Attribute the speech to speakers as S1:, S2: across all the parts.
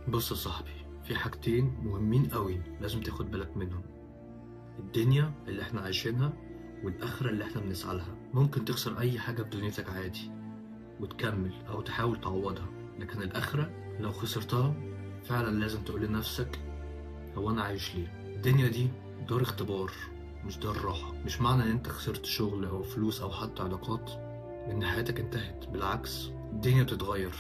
S1: بص يا صاحبي، في حاجتين مهمين قوي لازم تاخد بالك منهم: الدنيا اللي احنا عايشينها والآخرة اللي احنا بنسعى لها. ممكن تخسر أي حاجة في دنيتك عادي وتكمل أو تحاول تعوضها، لكن الآخرة لو خسرتها فعلا لازم تقول لنفسك هو أنا عايش ليه؟ الدنيا دي دار اختبار مش دار راحة. مش معنى إن أنت خسرت شغل أو فلوس أو حتى علاقات إن حياتك انتهت، بالعكس الدنيا بتتغير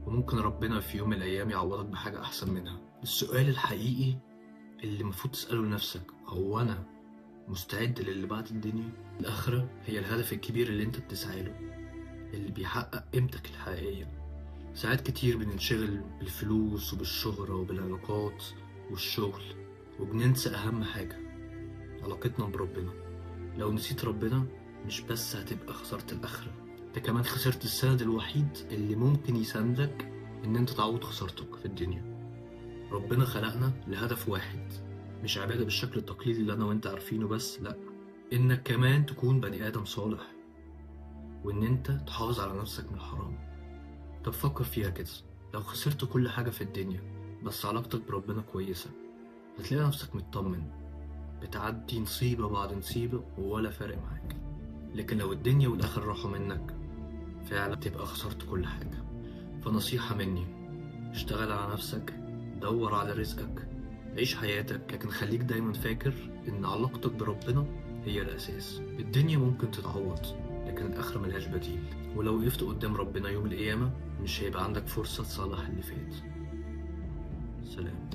S1: وممكن ربنا في يوم من الأيام يعوضك بحاجة أحسن منها. السؤال الحقيقي اللي المفروض تسأله لنفسك هو أنا مستعد للي بعد الدنيا؟ الآخرة هي الهدف الكبير اللي أنت بتسعى له، اللي بيحقق قيمتك الحقيقية. ساعات كتير بننشغل بالفلوس وبالشهرة وبالعلاقات والشغل وبننسى أهم حاجة، علاقتنا بربنا. لو نسيت ربنا مش بس هتبقى خسرت الآخرة، انت كمان خسرت السند الوحيد اللي ممكن يساندك ان انت تعوض خسارتك في الدنيا. ربنا خلقنا لهدف واحد، مش عبادة بالشكل التقليدي اللي انا وانت عارفينه بس، لا، انك كمان تكون بني ادم صالح وان انت تحافظ على نفسك من الحرام. طب فكر فيها كده، لو خسرت كل حاجة في الدنيا بس علاقتك بربنا كويسة هتلاقي نفسك مطمن، بتعدي نصيبة بعد نصيبة ولا فارق معاك. لكن لو الدنيا والآخر راحوا منك فعلا تبقى خسرت كل حاجة. فنصيحة مني، اشتغل على نفسك، دور على رزقك، عيش حياتك، لكن خليك دايما فاكر ان علاقتك بربنا هي الأساس. الدنيا ممكن تتعوض لكن الآخرة ملهاش بديل، ولو وقفت قدام ربنا يوم القيامة مش هيبقى عندك فرصة تصلح اللي فات. سلام.